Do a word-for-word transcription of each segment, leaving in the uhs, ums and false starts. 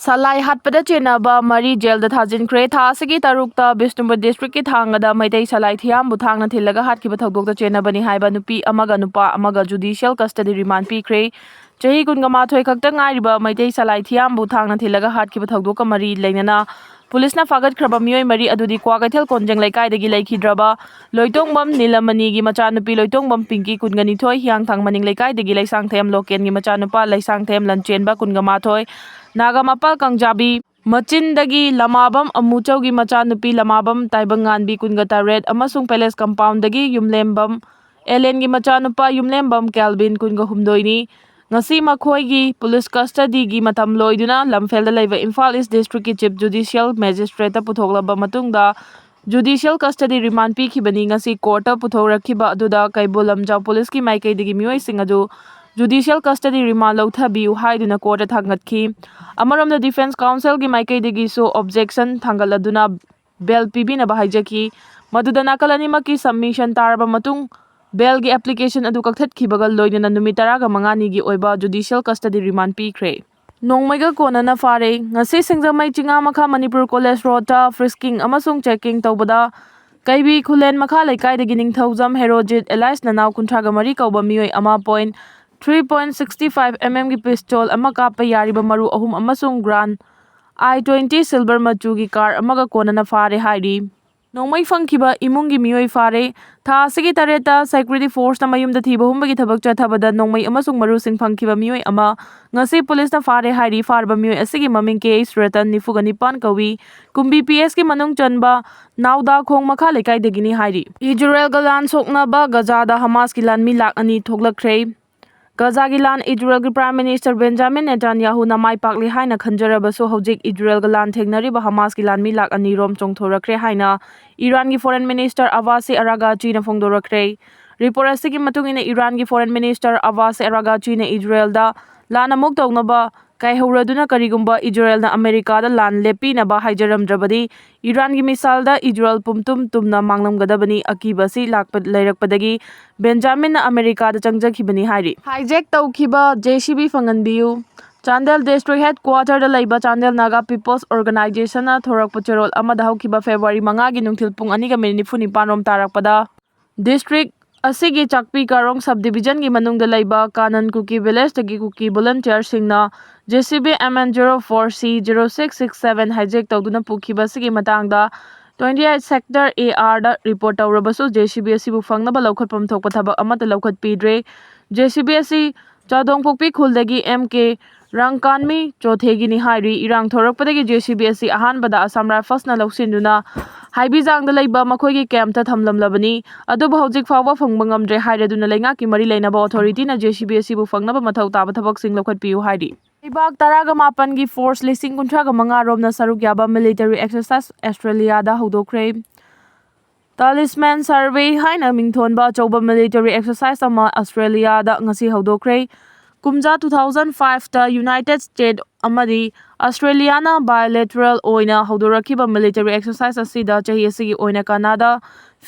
ꯁꯂꯥꯏ ꯍꯥꯠꯄꯗ ꯆꯦꯟꯅꯕ ꯃꯔꯤ ꯖꯦꯜꯗ ꯊꯥꯖꯤꯟꯈ꯭ꯔꯦ꯫ ꯊꯥ ꯑꯁꯤꯒꯤ ꯇꯔꯨꯛꯇ ꯕꯤꯁꯅꯨꯄꯨꯔ ꯗꯤꯁꯇ꯭ꯔꯤꯛꯀꯤ ꯊꯥꯡꯒꯗ ꯃꯩꯇꯩ ꯁꯂꯥꯏ ꯊꯤꯌꯥꯝꯕꯨ ꯊꯥꯡꯅ ꯊꯤꯜꯂꯒ ꯍꯥꯠꯈꯤꯕ ꯊꯧꯗꯣꯛꯇ ꯆꯦꯟꯅꯕꯅꯤ ꯍꯥꯏꯕ ꯅꯨꯄꯤ ꯑꯃꯒ ꯅꯨꯄꯥ ꯑꯃꯒ ꯖꯨꯗꯤꯁꯤꯌꯦꯜ ꯀꯁꯇꯗꯤ ꯔꯤꯃꯥꯟ ꯄꯤꯈ꯭ꯔꯦ꯫ ꯆꯍꯤ ꯀꯨꯟꯒ ꯃꯥꯊꯣꯏ ꯈꯛꯇ ꯉꯥꯏꯔꯤꯕ ꯃꯩꯇꯩ ꯁꯂꯥꯏ ꯊꯤꯌꯥꯝꯕꯨ ꯊꯥꯡꯅ ꯊꯤꯜꯂꯒ ꯍꯥꯠꯈꯤꯕ ꯊꯧꯗꯣꯛꯀ ꯃꯔꯤ ꯂꯩꯅꯅ ꯄꯨꯂꯤꯁꯅ ꯐꯥꯒꯠꯈ꯭ꯔꯕ ꯃꯤꯑꯣꯏ ꯃꯔꯤ ꯑꯗꯨꯗꯤ ꯀ꯭ꯋꯥꯀꯩꯊꯦꯜ ꯀꯣꯟꯖꯦꯡ ꯂꯩꯀꯥꯏꯗꯒꯤ ꯂꯩꯈꯤꯗ꯭ꯔꯕ ꯂꯣꯏꯇꯣꯡꯕꯝ ꯅꯤꯂꯃꯅꯤꯒꯤ ꯃꯆꯥꯅꯨꯄꯤ ꯂꯣꯏꯇꯣꯡꯕꯝ ꯄꯤꯡꯀꯤ, ꯀꯨꯟꯒ ꯅꯤꯊꯣꯏ, ꯍꯤꯌꯥꯡꯊꯥꯡ ꯃꯅꯤꯡ ꯂꯩꯀꯥꯏꯗꯒꯤ ꯂꯩꯁꯥꯡꯊꯦꯝ ꯂꯣꯀꯦꯟꯒꯤ ꯃꯆꯥꯅꯨꯄꯥ ꯂꯩꯁꯥꯡꯊꯦꯝ ꯂꯟꯆꯦꯟꯕ, ꯀꯨꯟꯒ ꯃꯥꯊꯣꯏ, ꯅꯥꯒꯥꯃꯄꯥꯜ ꯀꯥꯡꯖꯥꯕꯤ ꯃꯆꯤꯟꯗꯒꯤ ꯂꯃꯥꯕꯝ ꯑꯃꯨꯆꯧꯒꯤ ꯃꯆꯥꯅꯨꯄꯤ ꯂꯃꯥꯕꯝ ꯇꯥꯏꯕꯪꯉꯥꯟꯕꯤ, ꯀꯨꯟꯒ ꯇꯔꯦꯠ, ꯑꯃꯁꯨꯡ ꯄꯦꯂꯦꯁ ꯀꯝꯄꯥꯎꯟꯗꯒꯤ ꯌꯨꯝꯂꯦꯝꯕꯝ ꯑꯦꯂꯦꯟꯒꯤ ꯃꯆꯥꯅꯨꯄꯥ ꯌꯨꯝꯂꯦꯝꯕꯝ ꯀꯦꯜꯕꯤꯟ, ꯀꯨꯟꯒ ꯍꯨꯝꯗꯣꯏꯅꯤ꯫ ꯉꯁꯤ ꯃꯈꯣꯏꯒꯤ ꯄꯨꯂꯤꯁ ꯀꯁꯇꯗꯤꯒꯤ ꯃꯇꯝ ꯂꯣꯏꯗꯨꯅ ꯂꯝꯐꯦꯜꯗ ꯂꯩꯕ ꯏꯝꯐꯥꯜ ꯏꯁ ꯗꯤꯁꯇ꯭ꯔꯤꯛꯀꯤ ꯆꯤꯐ ꯖꯨꯗꯤꯁꯤꯌꯦꯜ ꯃꯦꯖꯤꯁꯇ꯭ꯔꯦꯠꯇ ꯄꯨꯊꯣꯛꯂꯕ ꯃꯇꯨꯡꯗ ꯖꯨꯗꯤꯁꯤꯌꯦꯜ ꯀꯁꯇꯗꯤ ꯔꯤꯃꯥꯟ ꯄꯤꯈꯤꯕꯅꯤ꯫ ꯉꯁꯤ ꯀꯣꯔꯠꯇ ꯄꯨꯊꯣꯔꯛꯈꯤꯕ ꯑꯗꯨꯗ ꯀꯩꯕꯨꯜ ꯂꯝꯖꯥꯎ ꯄꯨꯂꯤꯁꯀꯤ ꯃꯥꯏꯀꯩꯗꯒꯤ ꯃꯤꯑꯣꯏꯁꯤꯡ ꯑꯗꯨ ꯖꯨꯗꯤꯁꯤꯌꯦꯜ ꯀꯁꯇꯗꯤ ꯔꯤꯃꯥꯟ ꯂꯧꯊꯕꯤꯌꯨ ꯍꯥꯏꯗꯨꯅ ꯀꯣꯔꯠꯇ ꯊꯥꯡꯒꯠꯈꯤ꯫ ꯑꯃꯔꯣꯝꯗ ꯗꯤꯐꯦꯟꯁ ꯀꯥꯎꯟꯁꯤꯜꯒꯤ ꯃꯥꯏꯀꯩꯗꯒꯤꯁꯨ ꯑꯣꯕꯖꯦꯛꯁꯟ ꯊꯥꯡꯒꯠꯂꯗꯨꯅ ꯕꯦꯜ ꯄꯤꯕꯤꯅꯕ ꯍꯥꯏꯖꯈꯤ꯫ ꯃꯗꯨꯗ ꯅꯥꯀꯜ ꯑꯅꯤꯃꯛꯀꯤ ꯁꯕꯃꯤꯁꯟ ꯇꯥꯔꯕ ꯃꯇꯨꯡ ꯕꯦꯜꯒꯤ ꯑꯦꯄ꯭ꯂꯤꯀꯦꯁꯟ ꯑꯗꯨ ꯀꯛꯊꯠꯈꯤꯕꯒ ꯂꯣꯏꯅꯅ ꯅꯨꯃꯤꯠ ꯇꯔꯥꯒ ꯃꯉꯥꯅꯤꯒꯤ ꯑꯣꯏꯕ ꯖꯨꯗꯤꯁꯤꯌꯦꯜ ꯀꯁꯇꯗꯤ ꯔꯤꯃꯥꯟ ꯄꯤꯈ꯭ꯔꯦ꯫ ꯅꯣꯡꯃꯩꯒ ꯀꯣꯟꯅꯅ ꯐꯥꯔꯦ꯫ ꯉꯁꯤ ꯁꯤꯡꯖꯃꯩ ꯆꯤꯉꯥꯃꯈꯥ ꯃꯅꯤꯄꯨꯔ ꯀꯣꯂꯦꯖ ꯔꯣꯗꯇ ꯐ꯭ꯔꯤꯁꯀꯤꯡ ꯑꯃꯁꯨꯡ ꯆꯦꯀꯤꯡ ꯇꯧꯕꯗ ꯀꯩꯕꯤ ꯈꯨꯂꯦꯟ ꯃꯈꯥ ꯂꯩꯀꯥꯏꯗꯒꯤ ꯅꯤꯡꯊꯧꯖꯝ ꯍꯦꯔꯣꯖꯤꯠ ꯑꯦꯂꯥꯏꯁ ꯅꯅꯥꯎ ꯀꯨꯟꯊ꯭ꯔꯥꯒ ꯃꯔꯤ ꯀꯧꯕ ꯃꯤꯑꯣꯏ ꯑꯃ point three point sixty five M ꯑꯦꯝꯒꯤ ꯄꯤꯁꯇꯣꯜ ꯑꯃ ꯀꯥꯞꯄ ꯌꯥꯔꯤꯕ ꯃꯔꯨ ꯑꯍꯨꯝ ꯑꯃꯁꯨꯡ ꯒ꯭ꯔꯥꯟ ꯑꯥꯏ ꯇ꯭ꯋꯦꯟꯇꯤ ꯁꯤꯜꯚꯔ ꯃꯆꯨꯒꯤ ꯀꯥꯔ ꯑꯃꯒ ꯀꯣꯟꯅꯅ ꯐꯥꯔꯦ ꯍꯥꯏꯔꯤ꯫ ꯅꯣꯡꯃꯩ ꯐꯪꯈꯤꯕ ꯏꯃꯨꯡꯒꯤ ꯃꯤꯑꯣꯏ ꯐꯥꯔꯦ꯫ ꯊꯥ ꯑꯁꯤꯒꯤ ꯇꯔꯦꯠꯇ ꯁꯦꯀ꯭ꯌꯨꯔꯤꯇꯤ ꯐꯣꯔꯁꯅ ꯃꯌꯨꯝꯗ ꯊꯤꯕ ꯍꯨꯝꯕꯒꯤ ꯊꯕꯛ ꯆꯠꯊꯕꯗ ꯅꯣꯡꯃꯩ ꯑꯃꯁꯨꯡ ꯃꯔꯨꯁꯤꯡ ꯐꯪꯈꯤꯕ ꯃꯤꯑꯣꯏ ꯑꯃ ꯉꯁꯤ ꯄꯨꯂꯤꯁꯅ ꯐꯥꯔꯦ ꯍꯥꯏꯔꯤ꯫ ꯐꯥꯔꯕ ꯃꯤꯑꯣꯏ ꯑꯁꯤꯒꯤ ꯃꯃꯤꯡ ꯀꯦ ꯑꯩꯆ ꯔꯇꯟ, ꯅꯤꯐꯨꯒ ꯅꯤꯄꯥꯟ ꯀꯧꯏ꯫ ꯀꯨꯝꯕꯤ ꯄꯤ ꯑꯦꯁꯀꯤ ꯃꯅꯨꯡ ꯆꯟꯕ ꯅꯥꯎꯗꯥꯈꯣꯡ ꯃꯈꯥ ꯂꯩꯀꯥꯏꯗꯒꯤꯅꯤ ꯍꯥꯏꯔꯤ꯫ ꯏꯖꯔꯦꯜꯒ ꯂꯥꯟ ꯁꯣꯛꯅꯕ ꯒꯖꯥꯗ ꯍꯃꯥꯁꯀꯤ ꯂꯥꯟꯃꯤ ꯂꯥꯈ ꯑꯅꯤ ꯊꯣꯛꯂꯛꯈ꯭ꯔꯦ꯫ ꯒꯖꯥꯒꯤ ꯂꯥꯟ ꯏꯖꯔꯦꯜꯒꯤ ꯄ꯭ꯔꯥꯏꯝ ꯃꯤꯅꯤꯁꯇꯔ ꯕꯦꯟꯖꯥꯃꯤꯟ ꯅꯦꯇꯥꯟꯌꯥꯍꯨꯅ ꯃꯥꯏ ꯄꯥꯛꯂꯦ ꯍꯥꯏꯅ ꯈꯟꯖꯔꯕꯁꯨ, ꯍꯧꯖꯤꯛ ꯏꯖꯔꯦꯜꯒ ꯂꯥꯟ ꯊꯦꯡꯅꯔꯤꯕ ꯍꯃꯥꯁꯀꯤ ꯂꯥꯟꯃꯤ ꯂꯥꯈ ꯑꯅꯤ ꯔꯣꯝ ꯆꯣꯡꯊꯣꯔꯛꯈ꯭ꯔꯦ ꯍꯥꯏꯅ ꯏꯔꯥꯟꯒꯤ ꯐꯣꯔꯦꯟ ꯃꯤꯅꯤꯁꯇꯔ ꯑꯕꯥꯁꯤ ꯑꯔꯥꯒꯥꯆꯤꯅ ꯐꯣꯡꯗꯣꯔꯛꯈ꯭ꯔꯦ꯫ ꯔꯤꯄꯣꯔꯠ ꯑꯁꯤꯒꯤ ꯃꯇꯨꯡ ꯏꯟꯅ, ꯏꯔꯥꯟꯒꯤ ꯐꯣꯔꯦꯟ ꯃꯤꯅꯤꯁꯇꯔ ꯑꯕꯥꯁꯤ ꯑꯔꯥꯒꯥꯆꯤꯅ ꯏꯖꯔꯦꯜꯗ ꯂꯥꯟ ꯑꯃꯨꯛ ꯇꯧꯅꯕ ꯀꯥꯏꯍꯧꯔꯗꯨꯅ, ꯀꯔꯤꯒꯨꯝꯕ ꯏꯖꯔꯦꯜꯅ ꯑꯃꯦꯔꯤꯀꯥꯗ ꯂꯥꯟ ꯂꯦꯞꯄꯤꯅꯕ ꯍꯥꯏꯖꯔꯝꯗ꯭ꯔꯕꯗꯤ, ꯏꯔꯥꯟꯒꯤ ꯃꯤꯁꯥꯏꯜꯗ ꯏꯖꯔꯦꯜ ꯄꯨꯝꯇꯨꯝ ꯇꯨꯝꯅ ꯃꯥꯡꯂꯝꯒꯗꯕꯅꯤ꯫ ꯑꯀꯤꯕ ꯑꯁꯤ ꯂꯥꯛꯄ, ꯂꯩꯔꯛꯄꯗꯒꯤ ꯕꯦꯟꯖꯥꯃꯤꯟꯅ ꯑꯃꯦꯔꯤꯀꯥꯗ ꯆꯪꯖꯈꯤꯕꯅꯤ ꯍꯥꯏꯔꯤ꯫ ꯍꯥꯏꯖꯦꯛ ꯇꯧꯈꯤꯕ ꯖꯦ ꯁꯤ ꯕꯤ ꯐꯪꯍꯟꯕꯤꯌꯨ꯫ ꯆꯥꯟꯗꯦꯜ ꯗꯤꯁꯇ꯭ꯔꯤꯛ ꯍꯦꯗꯀ꯭ꯋꯥꯇꯔꯗ ꯂꯩꯕ ꯆꯥꯟꯗꯦꯜ ꯅꯥꯒꯥ ꯄꯤꯄꯜꯁ ꯑꯣꯔꯒꯅꯥꯏꯖꯦꯁꯟꯅ ꯊꯣꯔꯛꯄ ꯆꯦꯔꯣꯜ ꯑꯃꯗ ꯍꯧꯈꯤꯕ ꯐꯦꯕ꯭ꯔꯨꯋꯥꯔꯤ ꯃꯉꯥꯒꯤ ꯅꯨꯡꯊꯤꯜ ꯄꯨꯡ ꯑꯅꯤꯒ ꯃꯤꯅꯤꯠ ꯅꯤꯐꯨ ꯅꯤꯄꯥꯟ ꯔꯣꯝ ꯇꯥꯔꯛꯄꯗ ꯗꯤꯁꯇ꯭ꯔꯤꯛ ꯑꯁꯤꯒꯤ ꯆꯥꯛꯄꯤ ꯀꯥꯔꯣꯡ ꯁꯕ ꯗꯤꯕꯤꯖꯟꯒꯤ ꯃꯅꯨꯡꯗ ꯂꯩꯕ ꯀꯥꯅꯟ ꯀꯨꯀꯤ ꯚꯤꯂꯦꯖꯇꯒꯤ ꯀꯨꯀꯤ ꯚꯣꯂꯨꯟꯇꯤꯌꯔꯁꯤꯡꯅ JCB MN zero four C zero six six seven hijack ꯇꯧꯗꯨꯅ ꯄꯨꯈꯤꯕ ꯑꯁꯤꯒꯤ ꯃꯇꯥꯡꯗ twenty eight sector AR ꯗ ꯔꯤꯄꯣꯔꯠ ꯇꯧꯔꯕꯁꯨ JCB ꯑꯁꯤꯕꯨ ꯐꯪꯅꯕ ꯂꯧꯈꯠꯐꯝ ꯊꯣꯛꯄ ꯊꯕꯛ ꯑꯃꯠꯇ ꯂꯧꯈꯠꯄꯤꯗ꯭ꯔꯦ꯫ JCB ꯑꯁꯤ ꯆꯥꯗꯣꯡꯄꯣꯛꯄꯤ ꯈꯨꯜꯗꯒꯤ MK ꯔꯪꯀꯥꯟꯃꯤ ꯆꯣꯊꯦꯒꯤꯅꯤ ꯍꯥꯏꯔꯤ꯫ ꯏꯔꯥꯡ ꯊꯣꯔꯛꯄꯗꯒꯤ JCB ꯑꯁꯤ ꯑꯍꯥꯟꯕꯗ ꯑꯁꯥꯝ ꯔꯥꯏꯐꯜꯁꯅ ꯂꯧꯁꯤꯟꯗꯨꯅ ꯍꯥꯏꯕꯤꯖꯥꯡꯗ ꯂꯩꯕ ꯃꯈꯣꯏꯒꯤ ꯀꯦꯝꯞꯇ ꯊꯝꯂꯝꯂꯕꯅꯤ꯫ ꯑꯗꯨꯕꯨ ꯍꯧꯖꯤꯛ ꯐꯥꯎꯕ ꯐꯪꯕ ꯉꯝꯗ꯭ꯔꯦ ꯍꯥꯏꯔꯗꯨꯅ ꯂꯩꯉꯥꯛꯀꯤ ꯃꯔꯤ ꯂꯩꯅꯕ ꯑꯣꯊꯣꯔꯤꯇꯤꯅ JCB ꯑꯁꯤꯕꯨ ꯐꯪꯅꯕ ꯃꯊꯧ ꯇꯥꯕ ꯊꯕꯛꯁꯤꯡ ꯂꯧꯈꯠꯄꯤꯌꯨ ꯍꯥꯏꯔꯤ꯫ ꯂꯩꯕꯥꯛ ꯇꯔꯥꯒ ꯃꯥꯄꯟꯒꯤ ꯐꯣꯔꯁ ꯂꯤꯁꯤꯡ ꯀꯨꯟꯊ꯭ꯔꯥꯒ ꯃꯉꯥ ꯔꯣꯝꯅ ꯁꯔꯨꯛ ꯌꯥꯕ ꯃꯤꯂꯤꯇꯔꯤ ꯑꯦꯛꯁꯔꯁꯥꯏꯁ ꯑꯁꯇ꯭ꯔꯦꯂꯤꯌꯥꯗ ꯍꯧꯗꯣꯛꯈ꯭ꯔꯦ꯫ ꯇꯥꯂꯤꯁꯃꯦꯟ ꯁꯔꯚꯦ ꯍꯥꯏꯅ ꯃꯤꯡꯊꯣꯟꯕ ꯑꯆꯧꯕ ꯃꯤꯂꯤꯇꯔꯤ ꯑꯦꯛꯁꯔꯁꯥꯏꯁ ꯑꯃ ꯑꯁꯇ꯭ꯔꯦꯂꯤꯌꯥꯗ ꯉꯁꯤ ꯍꯧꯗꯣꯛꯈ꯭ꯔꯦ꯫ ꯀꯨꯝꯖꯥ two thousand five ꯇ ꯌꯨꯅꯥꯏꯇꯦꯗ ꯁ꯭ꯇꯦꯠ ꯑꯃꯗꯤ ꯑꯁꯇ꯭ꯔꯦꯂꯤꯌꯥꯅ ꯕꯥꯏꯂꯦꯇꯔꯦꯜ ꯑꯣꯏꯅ ꯍꯧꯗꯣꯔꯛꯈꯤꯕ ꯃꯤꯂꯤꯇꯔꯤ ꯑꯦꯛꯁꯔꯁꯥꯏꯁ ꯑꯁꯤꯗ ꯆꯍꯤ ꯑꯁꯤꯒꯤ ꯑꯣꯏꯅ Canada,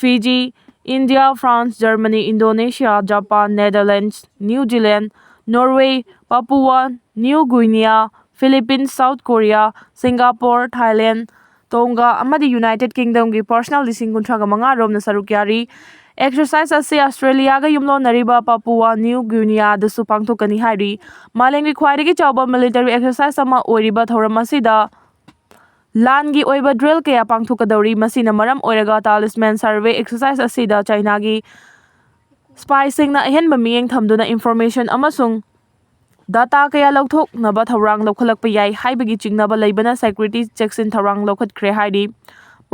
Fiji, India, France, Germany, Indonesia, Japan, Netherlands, New Zealand, Norway, Papua New Guinea, Philippines, South Korea, Singapore, Thailand, Tonga ꯑꯃꯗꯤ ꯌꯨꯅꯥꯏꯇꯦꯗ ꯀꯤꯡꯗꯝꯒꯤ ꯄꯔꯁꯅꯦꯜ ꯂꯤꯁꯤꯡ ꯀꯨꯟꯊ꯭ꯔꯥꯒ ꯃꯉꯥ ꯔꯣꯝꯅ ꯁꯔꯨꯛ ꯌꯥꯔꯤ꯫ ꯑꯦꯛꯁꯔꯁꯥꯏꯁ ꯑꯁꯤ ꯑꯁꯇ꯭ꯔꯦꯂꯤꯌꯥꯒ ꯌꯨꯝꯂꯣꯟꯅꯔꯤꯕ ꯄꯥꯄꯨꯋꯥ ꯅ꯭ꯌꯨ ꯒ꯭ꯌꯨꯅꯤꯌꯥꯗꯁꯨ ꯄꯥꯡꯊꯣꯛꯀꯅꯤ ꯍꯥꯏꯔꯤ꯫ ꯃꯥꯂꯦꯝꯒꯤ ꯈ꯭ꯋꯥꯏꯗꯒꯤ ꯆꯥꯎꯕ ꯃꯤꯂꯤꯇꯔꯤ ꯑꯦꯛꯁꯔꯁꯥꯏꯁ ꯑꯃ ꯑꯣꯏꯔꯤꯕ ꯊꯧꯔꯝ ꯑꯁꯤꯗ ꯂꯥꯟꯒꯤ ꯑꯣꯏꯕ ꯗ꯭ꯔꯤꯜ ꯀꯌꯥ ꯄꯥꯡꯊꯣꯛꯀꯗꯧꯔꯤ꯫ ꯃꯁꯤꯅ ꯃꯔꯝ ꯑꯣꯏꯔꯒ ꯇꯥꯂꯤꯁꯃꯦꯟ ꯁꯔꯚꯦ ꯑꯦꯛꯁꯔꯁꯥꯏꯁ ꯑꯁꯤꯗ ꯆꯥꯏꯅꯥꯒꯤ ꯁ꯭ꯄꯥꯏꯁꯤꯡꯅ ꯑꯍꯦꯟꯕ ꯃꯤꯠꯌꯦꯡ ꯊꯝꯗꯨꯅ ꯏꯟꯐꯣꯔꯃꯦꯁꯟ ꯑꯃꯁꯨꯡ ꯗꯥꯇꯥ ꯀꯌꯥ ꯂꯧꯊꯣꯛꯅꯕ ꯊꯧꯔꯥꯡ ꯂꯧꯈꯠꯂꯛꯄ ꯌꯥꯏ ꯍꯥꯏꯕꯒꯤ ꯆꯤꯡꯅꯕ ꯂꯩꯕꯅ ꯁꯦꯀ꯭ꯌꯨꯔꯤꯇꯤ ꯆꯦꯛꯁꯤꯟ ꯊꯧꯔꯥꯡ ꯂꯧꯈꯠꯈ꯭ꯔꯦ ꯍꯥꯏꯔꯤ꯫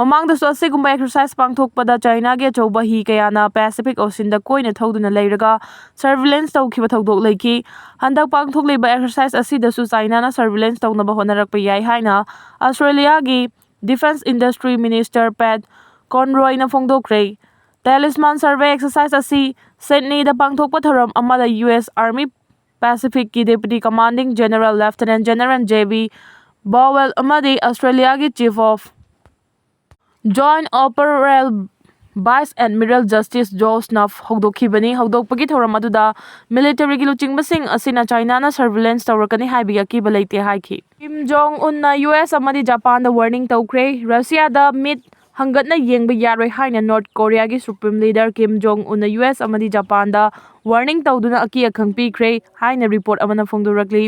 ꯃꯃꯥꯡꯗꯁꯨ ꯑꯁꯤꯒꯨꯝꯕ ꯑꯦꯛꯁꯔꯁꯥꯏꯁ ꯄꯥꯡꯊꯣꯛꯄꯗ ꯆꯥꯏꯅꯥꯒꯤ ꯑꯆꯧꯕ ꯍꯤ ꯀꯌꯥꯅ ꯄꯦꯁꯤꯐꯤꯛ ꯑꯣꯁꯤꯟꯗ ꯀꯣꯏꯅ ꯊꯧꯗꯨꯅ ꯂꯩꯔꯒ ꯁꯔꯚꯤꯂꯦꯟꯁ ꯇꯧꯈꯤꯕ ꯊꯧꯗꯣꯛ ꯂꯩꯈꯤ꯫ ꯍꯟꯗꯛ ꯄꯥꯡꯊꯣꯛꯂꯤꯕ ꯑꯦꯛꯁꯔꯁꯥꯏꯁ ꯑꯁꯤꯗꯁꯨ ꯆꯥꯏꯅꯥꯅ ꯁꯔꯚꯤꯂꯦꯟꯁ ꯇꯧꯅꯕ ꯍꯣꯠꯅꯔꯛꯄ ꯌꯥꯏ ꯍꯥꯏꯅ ꯑꯁꯇ꯭ꯔꯦꯂꯤꯌꯥꯒꯤ ꯗꯤꯐꯦꯟꯁ ꯏꯟꯗꯁꯇ꯭ꯔꯤ ꯃꯤꯅꯤꯁꯇꯔ ꯄꯦꯠ ꯀꯣꯟꯔꯣꯏꯅ ꯐꯣꯡꯗꯣꯛꯈ꯭ꯔꯦ꯫ ꯇꯦꯂꯤꯁꯃꯥꯟ ꯁꯔꯚꯦ ꯑꯦꯛꯁꯔꯁꯥꯏꯁ ꯑꯁꯤ ꯁꯤꯗꯅꯤꯗ ꯄꯥꯡꯊꯣꯛꯄ ꯊꯧꯔꯝ ꯑꯃꯗ ꯌꯨ ꯑꯦꯁ ꯑꯥꯔꯃꯤ ꯄꯦꯁꯤꯐꯤꯛꯀꯤ deputy commanding general lieutenant general J B Bowell ꯑꯃꯗꯤ ꯑꯁꯇ꯭ꯔꯦꯂꯤꯌꯥꯒꯤ ꯆꯤꯐ ꯑꯣꯐ ꯖꯣꯏꯟꯠ ꯑꯣꯄꯔꯦꯜ Vice Admiral Justice Joe Snuff ꯍꯧꯗꯣꯛꯈꯤꯕꯅꯤ꯫ ꯍꯧꯗꯣꯛꯄꯒꯤ ꯊꯧꯔꯝ ꯑꯗꯨꯗ ꯃꯤꯂꯤꯇꯔꯤꯒꯤ ꯂꯨꯆꯤꯡꯕꯁꯤꯡ ꯑꯁꯤꯅ ꯆꯥꯏꯅꯥꯅ ꯁꯔꯚꯤꯂꯦꯟꯁ ꯇꯧꯔꯛꯀꯅꯤ ꯍꯥꯏꯕꯒꯤ ꯑꯀꯤꯕ ꯂꯩꯇꯦ ꯍꯥꯏꯈꯤ꯫ ꯀꯤꯝ ꯖꯣꯡ ꯎꯟꯅ ꯌꯨ ꯑꯦꯁ ꯑꯃꯗꯤ ꯖꯄꯥꯟꯗ ꯋꯥꯔꯅꯤꯡ ꯇꯧꯈ꯭ꯔꯦ꯫ ꯔꯁꯤꯌꯥꯗ ꯃꯤꯠ ꯍꯪꯒꯠꯅ ꯌꯦꯡꯕ ꯌꯥꯔꯣꯏ ꯍꯥꯏꯅ ꯅꯣꯔꯠ ꯀꯣꯔꯤꯌꯥꯒꯤ ꯁꯨꯄ꯭ꯔꯤꯝ ꯂꯤꯗꯔ ꯀꯤꯝ ꯖꯣꯡ ꯎꯟꯅ ꯌꯨ ꯑꯦꯁ ꯑꯃꯗꯤ ꯖꯄꯥꯟꯗ ꯋꯥꯔꯅꯤꯡ ꯇꯧꯗꯨꯅ ꯑꯀꯤ ꯑꯈꯪ ꯄꯤꯈ꯭ꯔꯦ ꯍꯥꯏꯅ ꯔꯤꯄꯣꯔꯠ ꯑꯃꯅ ꯐꯣꯡꯗꯣꯔꯛꯂꯤ꯫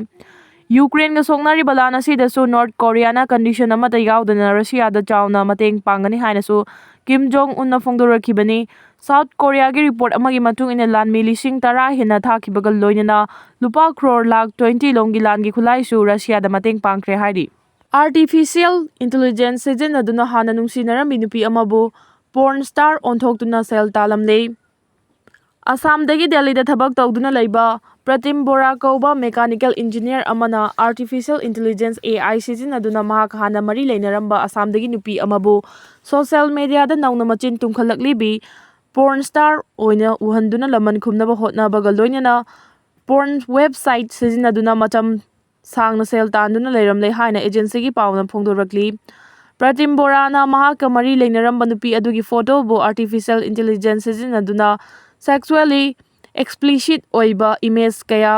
ꯌꯨꯀ꯭ꯔꯦꯟꯒ ꯁꯣꯛꯅꯔꯤꯕ ꯂꯥꯟ ꯑꯁꯤꯗꯁꯨ ꯅꯣꯔꯠ ꯀꯣꯔꯤꯌꯥꯅ ꯀꯟꯗꯤꯁꯟ ꯑꯃꯠꯇ ꯌꯥꯎꯗꯅ ꯔꯁꯤꯌꯥꯗ ꯆꯥꯎꯅ ꯃꯇꯦꯡ ꯄꯥꯡꯒꯅꯤ ꯍꯥꯏꯅꯁꯨ ꯀꯤꯝ ꯖꯣꯡ ꯎꯟꯅ ꯐꯣꯡꯗꯣꯔꯛꯈꯤꯕꯅꯤ꯫ ꯁꯥꯎꯠ ꯀꯣꯔꯤꯌꯥꯒꯤ ꯔꯤꯄꯣꯔꯠ ꯑꯃꯒꯤ ꯃꯇꯨꯡ ꯏꯟꯅ ꯂꯥꯟꯃꯤ ꯂꯤꯁꯤꯡ ꯇꯔꯥ ꯍꯦꯟꯅ ꯊꯥꯈꯤꯕꯒ ꯂꯣꯏꯅꯅ ꯂꯨꯄꯥ ꯀ꯭ꯔꯣꯔ ꯂꯥꯈ ꯇ꯭ꯋꯦꯟꯇꯤ ꯂꯣꯝꯒꯤ ꯂꯥꯟꯒꯤ ꯈꯨꯠꯂꯥꯏꯁꯨ ꯔꯁꯤꯌꯥꯗ ꯃꯇꯦꯡ ꯄꯥꯡꯈ꯭ꯔꯦ ꯍꯥꯏꯔꯤ꯫ ꯑꯥꯔꯇꯤꯐꯤꯁꯤꯌꯦꯜ ꯏꯟꯇꯦꯂꯤꯖꯦꯟꯁ ꯁꯤꯖꯤꯟꯅꯗꯨꯅ ꯍꯥꯟꯅ ꯅꯨꯡꯁꯤꯅꯔꯝꯃꯤ ꯅꯨꯄꯤ ꯑꯃꯕꯨ ꯄꯣꯔꯟ ꯁ꯭ꯇꯥꯔ ꯑꯣꯟꯊꯣꯛꯇꯨꯅ ꯁꯦꯜ ꯇꯥꯜꯂꯝꯂꯦ꯫ ꯑꯁꯥꯝꯗꯒꯤ ꯗꯦꯜꯂꯤꯗ ꯊꯕꯛ ꯇꯧꯗꯨꯅ ꯂꯩꯕ ꯄ꯭ꯔꯇꯤꯝ ꯕꯣꯔꯥ ꯀꯧꯕ ꯃꯦꯀꯥꯅꯤꯀꯦꯜ ꯏꯟꯖꯤꯅꯤꯌꯔ ꯑꯃꯅ ꯑꯥꯔꯇꯤꯐꯤꯁꯤꯌꯦꯜ ꯏꯟꯇꯦꯂꯤꯖꯦꯟꯁ, ꯑꯦ ꯑꯥꯏ, ꯁꯤꯖꯤꯟꯅꯗꯨꯅ ꯃꯍꯥꯛ ꯍꯥꯟꯅ ꯃꯔꯤ ꯂꯩꯅꯔꯝꯕ ꯑꯁꯥꯝꯗꯒꯤ ꯅꯨꯄꯤ ꯑꯃꯕꯨ ꯁꯣꯁꯦꯜ ꯃꯦꯗꯤꯌꯥꯗ ꯅꯧꯅ ꯃꯆꯤꯟ ꯇꯨꯝꯈꯠꯂꯛꯂꯤꯕꯤ ꯄꯣꯔꯟ ꯁ꯭ꯇꯥꯔ ꯑꯣꯏꯅ ꯎꯍꯟꯗꯨꯅ ꯂꯃꯟ ꯈꯨꯝꯅꯕ ꯍꯣꯠꯅꯕꯒ ꯂꯣꯏꯅꯅ ꯄꯣꯔꯟ ꯋꯦꯕꯁꯥꯏꯠ ꯁꯤꯖꯤꯟꯅꯗꯨꯅ ꯃꯇꯝ ꯁꯥꯡꯅ ꯁꯦꯜ ꯇꯥꯟꯗꯨꯅ ꯂꯩꯔꯝꯂꯦ ꯍꯥꯏꯅ ꯑꯦꯖꯦꯟꯁꯤꯒꯤ ꯄꯥꯎꯅ ꯐꯣꯡꯗꯣꯔꯛꯂꯤ꯫ ꯄ꯭ꯔꯇꯤꯝ ꯕꯣꯔꯥꯅ ꯃꯍꯥꯛꯀ ꯃꯔꯤ ꯂꯩꯅꯔꯝꯕ ꯅꯨꯄꯤ ꯑꯗꯨꯒꯤ ꯐꯣꯇꯣꯕꯨ ꯑꯥꯔꯇꯤꯐꯤꯁꯤꯌꯦꯜ ꯏꯟꯇꯦꯂꯤꯖꯦꯟꯁ ꯁꯤꯖꯤꯟꯅꯗꯨꯅ ꯁꯦꯛꯁꯨꯑꯦꯜꯂꯤ ꯑꯦꯛꯁꯄ꯭ꯂꯤꯁꯤꯠ ꯑꯣꯏꯕ ꯏꯃꯦꯖ ꯀꯌꯥ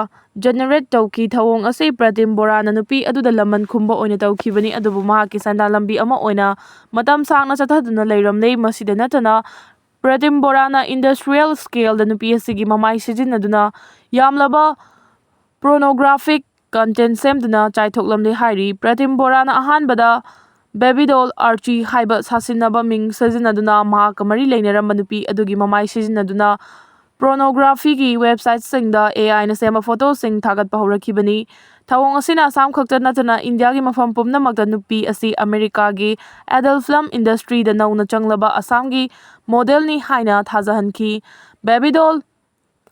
ꯖꯦꯅꯦꯔꯦꯠ ꯇꯧꯈꯤ꯫ ꯊꯧꯑꯣꯡ ꯑꯁꯤ ꯄ꯭ꯔꯇꯤꯝ ꯕꯣꯔꯥꯅ ꯅꯨꯄꯤ ꯑꯗꯨꯗ ꯂꯃꯟ ꯈꯨꯝꯕ ꯑꯣꯏꯅ ꯇꯧꯈꯤꯕꯅꯤ, ꯑꯗꯨꯕꯨ ꯃꯍꯥꯛꯀꯤ ꯁꯦꯟꯗꯥꯟ ꯂꯝꯕꯤ ꯑꯃ ꯑꯣꯏꯅ ꯃꯇꯝ ꯁꯥꯡꯅ ꯆꯠꯊꯗꯨꯅ ꯂꯩꯔꯝꯂꯦ꯫ ꯃꯁꯤꯗ ꯅꯠꯇꯅ, ꯄ꯭ꯔꯇꯤꯝ ꯕꯣꯔꯥꯅ ꯏꯟꯗꯁꯇ꯭ꯔꯤꯌꯦꯜ ꯁ꯭ꯀꯦꯜꯗ ꯅꯨꯄꯤ ꯑꯁꯤꯒꯤ ꯃꯃꯥꯏ ꯁꯤꯖꯤꯟꯅꯗꯨꯅ ꯌꯥꯝꯂꯕ ꯄꯣꯔꯅꯣꯒ꯭ꯔꯥꯐꯤꯛ ꯀꯟꯇꯦꯟ ꯁꯦꯝꯗꯨꯅ ꯆꯥꯏꯊꯣꯛꯂꯝꯂꯦ ꯍꯥꯏꯔꯤ꯫ ꯄ꯭ꯔꯇꯤꯝ ꯕꯣꯔꯥꯅ ꯑꯍꯥꯟꯕꯗ ꯕꯦꯕꯤꯗꯣꯜ ꯑꯥꯔꯆꯤ ꯍꯥꯏꯕ ꯁꯥꯁꯤꯟꯅꯕ ꯃꯤꯡ ꯁꯤꯖꯤꯟꯅꯗꯨꯅ ꯃꯍꯥꯛꯀ ꯃꯔꯤ ꯂꯩꯅꯔꯝꯕ ꯅꯨꯄꯤ ꯑꯗꯨꯒꯤ ꯃꯃꯥꯏ ꯁꯤꯖꯤꯟꯅꯗꯨꯅ ꯄꯣꯔꯅꯣꯒ꯭ꯔꯥꯐꯤꯒꯤ ꯋꯦꯕꯁꯥꯏꯠꯁꯤꯡꯗ ꯑꯦ ꯑꯥꯏꯅ ꯁꯦꯝꯕ ꯐꯣꯇꯣꯁꯤꯡ ꯊꯥꯒꯠꯄ ꯍꯧꯔꯛꯈꯤꯕꯅꯤ꯫ ꯊꯧꯑꯣꯡ ꯑꯁꯤꯅ ꯑꯁꯥꯝ ꯈꯛꯇ ꯅꯠꯇꯅ ꯏꯟꯗꯤꯌꯥꯒꯤ ꯃꯐꯝ ꯄꯨꯝꯅꯃꯛꯇ ꯅꯨꯄꯤ ꯑꯁꯤ ꯑꯃꯦꯔꯤꯀꯥꯒꯤ ꯑꯦꯗꯜ ꯐꯤꯂꯝ ꯏꯟꯗꯁꯇ꯭ꯔꯤꯗ ꯅꯧꯅ ꯆꯪꯂꯕ ꯑꯁꯥꯝꯒꯤ ꯃꯣꯗꯦꯜꯅꯤ ꯍꯥꯏꯅ ꯊꯥꯖꯍꯟꯈꯤ꯫ ꯕꯦꯕꯤꯗꯣꯜ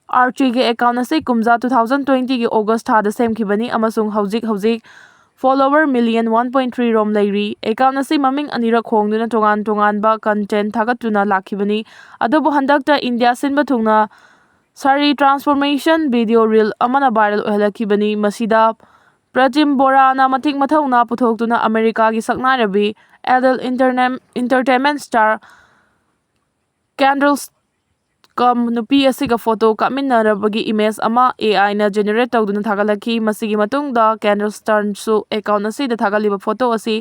ꯑꯥꯔꯆꯤꯒꯤ ꯑꯦꯀꯥꯎꯟ ꯑꯁꯤ ꯀꯨꯝꯖꯥ two thousand twenty ꯒꯤ ꯑꯣꯒꯁ ꯊꯥꯗ ꯁꯦꯝꯈꯤꯕꯅꯤ ꯑꯃꯁꯨꯡ ꯍꯧꯖꯤꯛ ꯍꯧꯖꯤꯛ follower million one point three ꯔꯣꯝ ꯂꯩꯔꯤ꯫ ꯑꯦꯀꯥꯎꯟ ꯑꯁꯤ ꯃꯃꯤꯡ ꯑꯅꯤꯔꯛ ꯍꯣꯡꯗꯨꯅ ꯇꯣꯉꯥꯟ ꯇꯣꯉꯥꯟꯕ ꯀꯟꯇꯦꯟ ꯊꯥꯒꯠꯇꯨꯅ ꯂꯥꯛꯈꯤꯕꯅꯤ꯫ ꯑꯗꯨꯕꯨ ꯍꯟꯗꯛꯇ ꯏꯟꯗꯤꯌꯥ ꯁꯤꯟꯕ ꯊꯨꯡꯅ ꯁꯥꯔꯤ ꯇ꯭ꯔꯥꯟꯁꯐꯣꯔꯃꯦꯁꯟ ꯚꯤꯗꯤꯑꯣ ꯔꯤꯜ ꯑꯃꯅ ꯚꯥꯏꯔꯦꯜ ꯑꯣꯏꯍꯜꯂꯛꯈꯤꯕꯅꯤ꯫ ꯃꯁꯤꯗ ꯄ꯭ꯔꯇꯤꯝ ꯕꯣꯔꯥꯅ ꯃꯇꯤꯛ ꯃꯊꯧꯅꯥ ꯄꯨꯊꯣꯛꯇꯨꯅ ꯑꯃꯦꯔꯤꯀꯥꯒꯤ ꯁꯛꯅꯥꯏꯔꯕꯤ ꯑꯦꯗꯜ ꯏꯟꯇꯔꯅꯦꯝ-, ꯏꯟꯇꯔꯇꯦꯟꯃꯦꯟ ꯁ꯭ꯇꯥꯔ ꯀꯦꯟꯗꯜꯁ ꯀꯝ ꯅꯨꯄꯤ ꯑꯁꯤꯒ ꯐꯣꯇꯣ ꯀꯥꯞꯃꯤꯟꯅꯔꯕꯒꯤ ꯏꯃꯦꯖ ꯑꯃ ꯑꯦ ꯑꯥꯏꯅ ꯖꯦꯅꯦꯔꯦꯠ ꯇꯧꯗꯨꯅ ꯊꯥꯒꯠꯂꯛꯈꯤ꯫ ꯃꯁꯤꯒꯤ ꯃꯇꯨꯡꯗ ꯀꯦꯟꯗꯜꯁꯇꯟꯁꯨ ꯑꯦꯀꯥꯎꯟ ꯑꯁꯤꯗ ꯊꯥꯒꯠꯂꯤꯕ ꯐꯣꯇꯣ ꯑꯁꯤ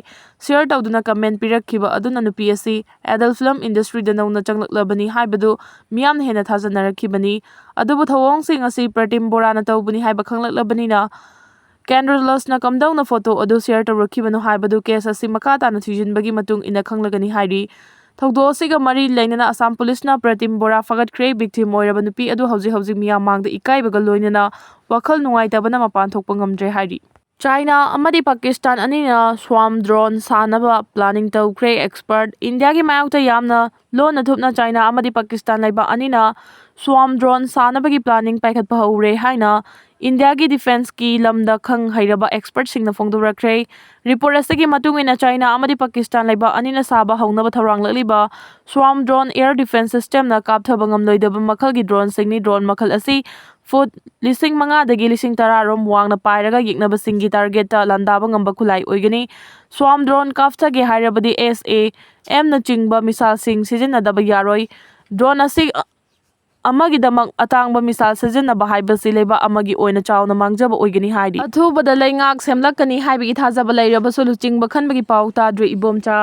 ꯁꯤꯌꯔ ꯇꯧꯗꯨꯅ ꯀꯃꯦꯟ ꯄꯤꯔꯛꯈꯤꯕ ꯑꯗꯨꯅ ꯅꯨꯄꯤ ꯑꯁꯤ ꯑꯥꯏꯗꯜ ꯐꯤꯂꯝ ꯏꯟꯗꯁꯇ꯭ꯔꯤꯗ ꯅꯧꯅ ꯆꯪꯂꯛꯂꯕꯅꯤ ꯍꯥꯏꯕꯗꯨ ꯃꯤꯌꯥꯝꯅ ꯍꯦꯟꯅ ꯊꯥꯖꯅꯔꯛꯈꯤꯕꯅꯤ꯫ ꯑꯗꯨꯕꯨ ꯊꯧꯑꯣꯡꯁꯤꯡ ꯑꯁꯤ ꯄ꯭ꯔꯇꯤꯝ ꯕꯣꯔꯥꯅ ꯇꯧꯕꯅꯤ ꯍꯥꯏꯕ ꯈꯪꯂꯛꯂꯕꯅꯤꯅ ꯀꯦꯟꯗꯜꯁꯅ ꯀꯝꯗꯧꯅ ꯐꯣꯇꯣ ꯑꯗꯨ ꯁꯤꯌꯔ ꯇꯧꯔꯛꯈꯤꯕꯅꯣ ꯍꯥꯏꯕꯗꯨ ꯀꯦꯁ ꯑꯁꯤ ꯃꯈꯥ ꯇꯥꯅ ꯊꯤꯖꯤꯟꯕꯒꯤ ꯃꯇꯨꯡ ꯏꯟꯅ ꯈꯪꯂꯒꯅꯤ ꯍꯥꯏꯔꯤ꯫ ꯊꯧꯗꯣꯛ ꯑꯁꯤꯒ ꯃꯔꯤ ꯂꯩꯅꯅ ꯑꯁꯥꯝ ꯄꯨꯂꯤꯁꯅ ꯄ꯭ꯔꯇꯤꯝ ꯕꯣꯔꯥ ꯐꯥꯒꯠꯈ꯭ꯔꯦ꯫ ꯚꯤꯛꯇꯤꯝ ꯑꯣꯏꯔꯕ ꯅꯨꯄꯤ ꯑꯗꯨ ꯍꯧꯖꯤꯛ ꯍꯧꯖꯤꯛ ꯃꯤꯌꯥꯝ ꯃꯥꯡꯗ ꯏꯀꯥꯏꯕꯒ ꯂꯣꯏꯅꯅ ꯋꯥꯈꯜ ꯅꯨꯡꯉꯥꯏꯇꯕꯅ ꯃꯄꯥꯟ ꯊꯣꯛꯄ ꯉꯝꯗ꯭ꯔꯦ ꯍꯥꯏꯔꯤ꯫ ꯆꯥꯏꯅꯥ ꯑꯃꯗꯤ ꯄꯥꯀꯤꯁꯇꯥꯟ ꯑꯅꯤꯅ ꯁ꯭ꯋꯥꯝ ꯗ꯭ꯔꯣꯟ ꯁꯥꯅꯕ ꯄ꯭ꯂꯥꯅꯤꯡ ꯇꯧꯈ꯭ꯔꯦ꯫ ꯑꯦꯛꯁꯄꯔꯠ ꯏꯟꯗꯤꯌꯥꯒꯤ ꯃꯥꯌꯣꯛꯇ ꯌꯥꯝꯅ ꯂꯣꯟꯅ ꯊꯨꯞꯅ ꯆꯥꯏꯅꯥ ꯑꯃꯗꯤ ꯄꯥꯀꯤꯁꯇꯥꯟ ꯂꯩꯕꯥꯛ ꯑꯅꯤꯅ ꯁ꯭ꯋꯥꯝ ꯗ꯭ꯔꯣꯟ ꯁꯥꯅꯕꯒꯤ ꯄ꯭ꯂꯥꯅꯤꯡ ꯄꯥꯏꯈꯠꯄ ꯍꯧꯔꯦ ꯍꯥꯏꯅ ꯏꯟꯗꯤꯌꯥꯒꯤ ꯗꯤꯐꯦꯟꯁꯀꯤ ꯂꯝꯗ ꯈꯪ ꯍꯩꯔꯕ ꯑꯦꯛꯁꯄꯔꯠꯁꯤꯡꯅ ꯐꯣꯡꯗꯣꯔꯛꯈ꯭ꯔꯦ꯫ ꯔꯤꯄꯣꯔꯠ ꯑꯁꯤꯒꯤ ꯃꯇꯨꯡ ꯏꯟꯅ ꯆꯥꯏꯅꯥ ꯑꯃꯗꯤ ꯄꯥꯀꯤꯁꯇꯥꯟ ꯂꯩꯕꯥꯛ ꯑꯅꯤꯅ ꯁꯥꯕ ꯍꯧꯅꯕ ꯊꯧꯔꯥꯡꯂꯛꯂꯤꯕ ꯁ꯭ꯋꯥꯝ ꯗ꯭ꯔꯣꯟ ꯑꯦꯌꯔ ꯗꯤꯐꯦꯟꯁ ꯁꯤꯁꯇꯦꯝꯅ ꯀꯥꯞꯊꯕ ꯉꯝꯂꯣꯏꯗꯕ ꯃꯈꯜꯒꯤ ꯗ꯭ꯔꯣꯟꯁꯤꯡꯅꯤ꯫ ꯗ꯭ꯔꯣꯟ ꯃꯈꯜ ꯑꯁꯤ ꯐꯨꯠ ꯂꯤꯁꯤꯡ ꯃꯉꯥꯗꯒꯤ ꯂꯤꯁꯤꯡ ꯇꯔꯥ ꯔꯣꯝ ꯋꯥꯡꯅ ꯄꯥꯏꯔꯒ ꯌꯦꯛꯅꯕꯁꯤꯡꯒꯤ ꯇꯥꯔꯒꯦꯠꯇ ꯂꯥꯟꯗꯥꯕ ꯉꯝꯕ ꯈꯨꯠꯂꯥꯏ ꯑꯣꯏꯒꯅꯤ꯫ ꯁ꯭ꯋꯥꯝ ꯗ꯭ꯔꯣꯟ ꯀꯥꯞꯊꯒꯦ ꯍꯥꯏꯔꯕꯗꯤ ꯑꯦꯁ ꯑꯦ ꯑꯦꯝꯅꯆꯤꯡꯕ ꯃꯤꯁꯥꯏꯜꯁꯤꯡ ꯁꯤꯖꯤꯟꯅꯗꯕ ꯌꯥꯔꯣꯏ꯫ ꯗ꯭ꯔꯣꯟ ꯑꯁꯤ ꯑꯃꯒꯤꯗꯃꯛ ꯑꯇꯥꯡꯕ ꯃꯤꯁꯥꯏꯜ ꯁꯤꯖꯤꯟꯅꯕ ꯍꯥꯏꯕꯁꯤ ꯂꯩꯕꯥꯛ ꯑꯃꯒꯤ ꯑꯣꯏꯅ ꯆꯥꯎꯅ ꯃꯥꯡꯖꯕ ꯑꯣꯏꯒꯅꯤ ꯍꯥꯏꯔꯤ꯫ ꯑꯊꯨꯕꯗ ꯂꯩꯉꯥꯛ ꯁꯦꯝꯂꯛꯀꯅꯤ ꯍꯥꯏꯕꯒꯤ ꯊꯥꯖꯕ ꯂꯩꯔꯕꯁꯨ ꯂꯨꯆꯤꯡꯕ ꯈꯟꯕꯒꯤ ꯄꯥꯎ ꯇꯥꯗ꯭ꯔꯤ ꯏꯕꯣꯝꯆꯥ꯫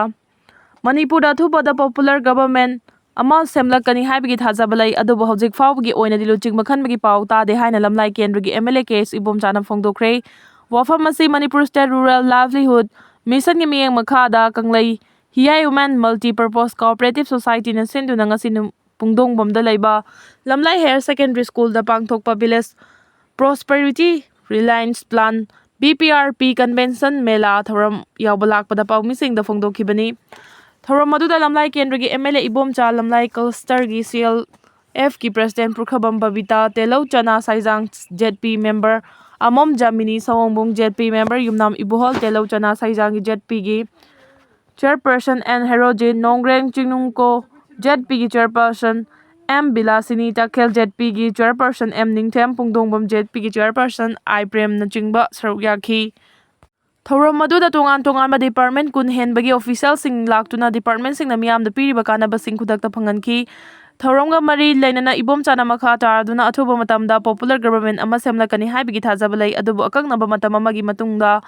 ꯃꯅꯤꯄꯨꯔꯗ ꯑꯊꯨꯕꯗ ꯄꯣꯄꯨꯂꯔ ꯒꯚꯔꯟꯃꯦꯟꯠ ꯑꯃ ꯁꯦꯝꯂꯛꯀꯅꯤ ꯍꯥꯏꯕꯒꯤ ꯊꯥꯖꯕ ꯂꯩ, ꯑꯗꯨꯕꯨ ꯍꯧꯖꯤꯛ ꯐꯥꯎꯕꯒꯤ ꯑꯣꯏꯅꯗꯤ ꯂꯨꯆꯤꯡꯕ ꯈꯟꯕꯒꯤ ꯄꯥꯎ ꯇꯥꯗꯦ ꯍꯥꯏꯅ ꯂꯝꯂꯥꯏ ꯀꯦꯟꯗ꯭ꯔꯒꯤ ꯑꯦꯝ ꯑꯦꯜ ꯑꯦ ꯀꯦ ꯑꯦꯁ ꯏꯕꯣꯝꯆꯥꯅ ꯐꯣꯡꯗꯣꯛꯈ꯭ꯔꯦ꯫ ꯋꯥꯐꯝ ꯑꯁꯤ ꯃꯅꯤꯄꯨꯔ ꯁ꯭ꯇꯦꯠ ꯔꯨꯔꯦꯜ ꯂꯥꯏꯚꯂꯤꯍꯨꯗ ꯃꯤꯁꯟꯒꯤ ꯃꯤꯠꯌꯦꯡ ꯃꯈꯥꯗ ꯀꯪꯂꯩ ꯍꯤꯌꯥꯏ ꯋꯨꯃꯦꯟ ꯃꯜꯇꯤ ꯄꯔꯄꯣꯁ ꯀꯣꯑꯣꯄꯔꯦꯇꯤꯚ ꯁꯣꯁꯥꯏꯇꯤꯅ ꯁꯤꯟꯗꯨꯅ ꯉꯁꯤ ꯅꯨ-, ꯄꯨꯡꯗꯣꯡꯕꯝꯗ ꯂꯩꯕ ꯂꯝꯂꯥꯏ ꯍꯥꯌꯔ ꯁꯦꯀꯦꯟꯗꯔꯤ ꯁ꯭ꯀꯨꯜꯗ ꯄꯥꯡꯊꯣꯛꯄ village prosperity Reliance plan, B P R P convention ꯃꯦꯂꯥ ꯊꯧꯔꯝ ꯌꯥꯎꯕ ꯂꯥꯛꯄꯗ ꯄꯥꯎꯃꯤꯁꯤꯡꯗ ꯐꯣꯡꯗꯣꯛꯈꯤꯕꯅꯤ꯫ ꯊꯧꯔꯝ ꯑꯗꯨꯗ ꯂꯝꯂꯥꯏ ꯀꯦꯟꯗ꯭ꯔꯒꯤ M L A Ibomcha, ꯂꯝꯂꯥꯏ ꯀ꯭ꯂꯁꯇꯔꯒꯤ C L ꯑꯦꯐꯀꯤ president ꯄꯨꯔꯈꯕꯝ Babita, ꯇꯦꯂꯧ ꯆꯅꯥ ꯁꯥꯏꯖꯥꯡ ꯖꯦꯠ ꯄꯤ ꯃꯦꯝꯕꯔ ꯑꯃꯣꯝ ꯖꯥꯃꯤꯅꯤ, ꯁꯑꯣꯡꯕꯨꯡ ꯖꯦꯠ ꯄꯤ ꯃꯦꯝꯕꯔ ꯌꯨꯝꯅꯥꯝ ꯏꯕꯣꯍꯜ, ꯇꯦꯂꯧ ꯆꯅꯥ ꯁꯥꯏꯖꯥꯡꯒꯤ ꯖꯦꯠ ꯄꯤꯒꯤ ꯆꯤꯌꯔꯄꯔꯁꯟ ꯑꯦꯟ ꯍꯦꯔꯣꯖꯤꯠ, ꯅꯣꯡꯒ꯭ꯔꯦꯡ ꯆꯤꯡꯅꯨꯡꯀꯣ ꯖꯦꯠ ꯄꯤꯒꯤ ꯆꯤꯌꯔꯄꯔꯁꯟ ꯑꯦꯝ ꯕꯤꯂꯥꯁꯤꯅꯤ, ꯇꯥꯈꯦꯜ ꯖꯦꯠ ꯄꯤꯒꯤ ꯆꯤꯌꯔꯄꯔꯁꯟ ꯑꯦꯝ ꯅꯤꯡꯊꯦꯝ, ꯄꯨꯡꯗꯣꯡꯕꯝ ꯖꯦꯠ ꯄꯤꯒꯤ ꯆꯤꯌꯔꯄꯔꯁꯟ ꯑꯥꯏ ꯄ꯭ꯔꯦꯝꯅꯆꯤꯡꯕ ꯁꯔꯨꯛ ꯌꯥꯈꯤ꯫ ꯊꯧꯔꯝ ꯑꯗꯨꯗ ꯇꯣꯉꯥꯟ ꯇꯣꯉꯥꯟꯕ department ꯀꯨꯟ ꯍꯦꯟꯕꯒꯤ officialꯁꯤꯡ ꯂꯥꯛꯇꯨꯅ departmentꯁꯤꯡꯅ ꯃꯤꯌꯥꯝꯗ ꯄꯤꯔꯤꯕ ꯀꯥꯟꯅꯕꯁꯤꯡ ꯈꯨꯗꯛꯇ ꯐꯪꯍꯟꯈꯤ꯫ ꯊꯧꯔꯝꯒ ꯃꯔꯤ ꯂꯩꯅꯅ ꯏꯕꯣꯝꯆꯥꯅ ꯃꯈꯥ ꯇꯥꯔꯗꯨꯅ ꯑꯊꯨꯕ ꯃꯇꯝꯗ popular government ꯑꯃ ꯁꯦꯝꯂꯛꯀꯅꯤ ꯍꯥꯏꯕꯒꯤ ꯊꯥꯖꯕ ꯂꯩ, ꯑꯗꯨꯕꯨ ꯑꯀꯛꯅꯕ ꯃꯇꯝ ꯑꯃꯒꯤ ꯃꯇꯨꯡꯗ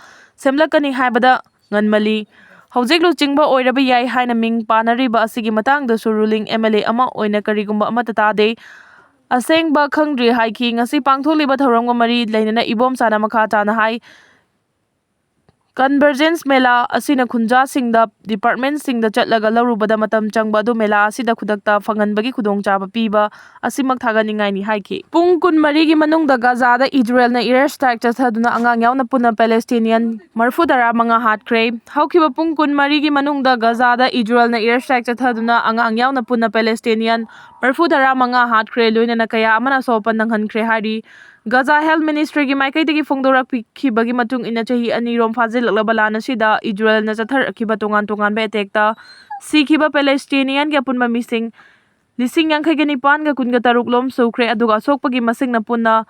ꯁꯦꯝꯂꯛꯀꯅꯤ ꯍꯥꯏꯕꯗ ꯉꯟꯃꯜꯂꯤ꯫ ꯍꯧꯖꯤꯛ ꯂꯨꯆꯤꯡꯕ ꯑꯣꯏꯔꯕ ꯌꯥꯏ ꯍꯥꯏꯅ ꯃꯤꯡ ꯄꯥꯅꯔꯤꯕ ꯑꯁꯤꯒꯤ ꯃꯇꯥꯡꯗꯁꯨ ruling MLA ꯑꯃ ꯑꯣꯏꯅ ꯀꯔꯤꯒꯨꯝꯕ ꯑꯃꯠꯇ ꯇꯥꯗꯦ꯫ ꯑꯁꯦꯡꯕ ꯈꯪꯗ꯭ꯔꯤ ꯍꯥꯏꯈꯤ꯫ ꯉꯁꯤ ꯄꯥꯡꯊꯣꯛꯂꯤꯕ ꯊꯧꯔꯝꯒ ꯃꯔꯤ ꯂꯩꯅꯅ ꯏꯕꯣꯝꯆꯥꯅ ꯃꯈꯥ ꯇꯥꯅ ꯍꯥꯏ, Convergence ꯃꯦꯂꯥ ꯑꯁꯤꯅ ꯈꯨꯟꯖꯥꯁꯤꯡꯗ departmentꯁꯤꯡꯗ ꯆꯠꯂꯒ ꯂꯧꯔꯨꯕꯗ ꯃꯇꯝ ꯆꯪꯕ ꯑꯗꯨ ꯃꯦꯂꯥ ꯑꯁꯤꯗ ꯈꯨꯗꯛꯇ ꯐꯪꯍꯟꯕꯒꯤ ꯈꯨꯗꯣꯡꯆꯥꯕ ꯄꯤꯕ ꯑꯁꯤꯃꯛ ꯊꯥꯒꯠꯅꯤꯡꯉꯥꯏꯅꯤ ꯍꯥꯏꯈꯤ꯫ ꯄꯨꯡ ꯀꯨꯟꯃꯔꯤꯒꯤ ꯃꯅꯨꯡꯗ ꯒꯖꯥꯗ ꯏꯖꯔꯦꯜꯅ air strike ꯆꯠꯊꯗꯨꯅ ꯑꯉꯥꯡ ꯌꯥꯎꯅ ꯄꯨꯟꯅ Palestinian ꯃꯔꯤꯐꯨ ꯇꯔꯥ ꯃꯉꯥ ꯍꯥꯠꯈ꯭ꯔꯦ꯫ ꯍꯧꯈꯤꯕ ꯄꯨꯡ ꯀꯨꯟꯃꯔꯤꯒꯤ ꯃꯅꯨꯡꯗ ꯒꯖꯥꯗ ꯏꯖꯔꯦꯜꯅ air strike ꯆꯠꯊꯗꯨꯅ ꯑꯉꯥꯡ ꯌꯥꯎꯅ ꯄꯨꯟꯅ Palestinian ꯃꯔꯤꯐꯨ ꯇꯔꯥ ꯃꯉꯥ ꯍꯥꯠꯈ꯭ꯔꯦ, ꯂꯣꯏꯅꯅ ꯀꯌꯥ ꯑꯃꯅ ꯑꯁꯣꯛ ꯑꯄꯟ ꯅꯪꯍꯟꯈ꯭ꯔꯦ ꯍꯥꯏꯔꯤ꯫ ꯒꯖꯥ Health Ministryꯒꯤ ꯃꯥꯏꯀꯩꯗꯒꯤ ꯐꯣꯡꯗꯣꯔꯛꯈꯤꯕꯒꯤ ꯃꯇꯨꯡ ꯏꯟꯅ, ꯆꯍꯤ ꯑꯅꯤꯔꯣꯝ ꯐꯥꯖꯤꯜꯂꯛꯂꯕ ꯂꯥꯟ ꯑꯁꯤꯗ ꯏꯖꯔꯦꯜꯅ ꯆꯠꯊꯔꯛꯈꯤꯕ ꯇꯣꯉꯥꯟ ꯇꯣꯉꯥꯟꯕ attackꯇ ꯁꯤꯈꯤꯕ Palestinianꯒꯤ ꯑꯄꯨꯟꯕ ꯃꯤꯁꯤꯡ ꯂꯤꯁꯤꯡ ꯌꯥꯡꯈꯩꯒ ꯅꯤꯄꯥꯟꯒ ꯀꯨꯟꯒ ꯇꯔꯨꯛ ꯂꯣꯝ ꯁꯨꯈ꯭ꯔꯦ, ꯑꯗꯨꯒ ꯑꯁꯣꯛꯄꯒꯤ ꯃꯁꯤꯡꯅ ꯄꯨꯟꯅ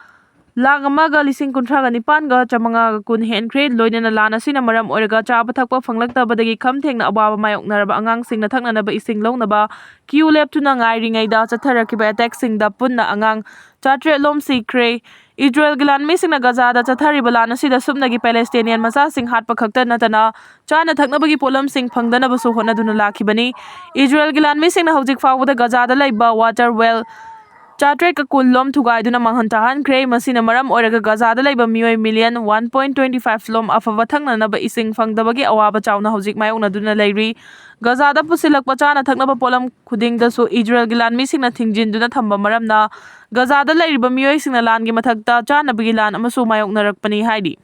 ꯂꯥꯈ ꯑꯃꯒ ꯂꯤꯁꯤꯡ ꯀꯨꯟꯊ꯭ꯔꯥꯒ ꯅꯤꯄꯥꯟꯒ ꯆꯥꯃꯉꯥꯒ ꯀꯨꯟ ꯍꯦꯟꯈ꯭ꯔꯦ꯫ ꯂꯣꯏꯅꯅ ꯂꯥꯟ ꯑꯁꯤꯅ ꯃꯔꯝ ꯑꯣꯏꯔꯒ ꯆꯥꯕ ꯊꯛꯄ ꯐꯪꯂꯛꯇꯕꯗꯒꯤ ꯈꯝ ꯊꯦꯡꯅ ꯑꯋꯥꯕ ꯃꯥꯌꯣꯛꯅꯔꯕ ꯑꯉꯥꯡꯁꯤꯡꯅ ꯊꯛꯅꯅꯕ ꯏꯁꯤꯡ ꯂꯧꯅꯕ queue ꯂꯦꯞꯇꯨꯅ ꯉꯥꯏꯔꯤꯉꯩꯗ ꯆꯠꯊꯔꯛꯈꯤꯕ attackꯁꯤꯡꯗ ꯄꯨꯟꯅ ꯑꯉꯥꯡ ꯆꯥꯇ꯭ꯔꯦꯠ ꯂꯣꯝ ꯁꯤꯈ꯭ꯔꯦ꯫ ꯏꯖꯔꯦꯜꯒꯤ ꯂꯥꯟꯃꯤꯁꯤꯡꯅ ꯒꯖꯥꯗ ꯆꯠꯊꯔꯤꯕ ꯂꯥꯟ ꯑꯁꯤꯗ ꯁꯨꯞꯅꯒꯤ Palestinian ꯃꯆꯥꯁꯤꯡ ꯍꯥꯠꯄ ꯈꯛꯇ ꯅꯠꯇꯅ ꯆꯥꯅ ꯊꯛꯅꯕꯒꯤ ꯄꯣꯠꯂꯝꯁꯤꯡ ꯐꯪꯗꯅꯕꯁꯨ ꯍꯣꯠꯅꯗꯨꯅ ꯂꯥꯛꯈꯤꯕꯅꯤ꯫ ꯏꯖꯔꯦꯜꯒꯤ ꯂꯥꯟꯃꯤꯁꯤꯡꯅ ꯍꯧꯖꯤꯛ ꯐꯥꯎꯕꯗ ꯒꯖꯥꯗ ꯂꯩꯕ water well ꯆꯥꯇ꯭ꯔꯦꯠꯀ ꯀꯨꯟ ꯂꯣꯝ ꯊꯨꯒꯥꯏꯗꯨꯅ ꯃꯥꯡꯍꯟ ꯇꯥꯍꯟꯈ꯭ꯔꯦ꯫ ꯃꯁꯤꯅ ꯃꯔꯝ ꯑꯣꯏꯔꯒ ꯒꯖꯥꯗ ꯂꯩꯕ ꯃꯤꯑꯣꯏ million one point twenty five ꯂꯣꯝ ꯑꯐꯕ ꯊꯛꯅꯅꯕ ꯏꯁꯤꯡ ꯐꯪꯗꯕꯒꯤ ꯑꯋꯥꯕ ꯆꯥꯎꯅ ꯍꯧꯖꯤꯛ ꯃꯥꯌꯣꯛꯅꯗꯨꯅ ꯂꯩꯔꯤ꯫ ꯒꯖꯥꯗ ꯄꯨꯁꯤꯜꯂꯛꯄ ꯆꯥꯅ ꯊꯛꯅꯕ ꯄꯣꯠꯂꯝ ꯈꯨꯗꯤꯡꯗꯁꯨ ꯏꯖꯔꯦꯜꯒꯤ ꯂꯥꯟꯃꯤꯁꯤꯡꯅ ꯊꯤꯡꯖꯤꯟꯗꯨꯅ ꯊꯝꯕ ꯃꯔꯝꯅ ꯒꯖꯥꯗ ꯂꯩꯔꯤꯕ ꯃꯤꯑꯣꯏꯁꯤꯡꯅ ꯂꯥꯟꯒꯤ ꯃꯊꯛꯇ ꯆꯥꯅꯕꯒꯤ ꯂꯥꯟ ꯑꯃꯁꯨ ꯃꯥꯌꯣꯛꯅꯔꯛꯄꯅꯤ ꯍꯥꯏꯔꯤ꯫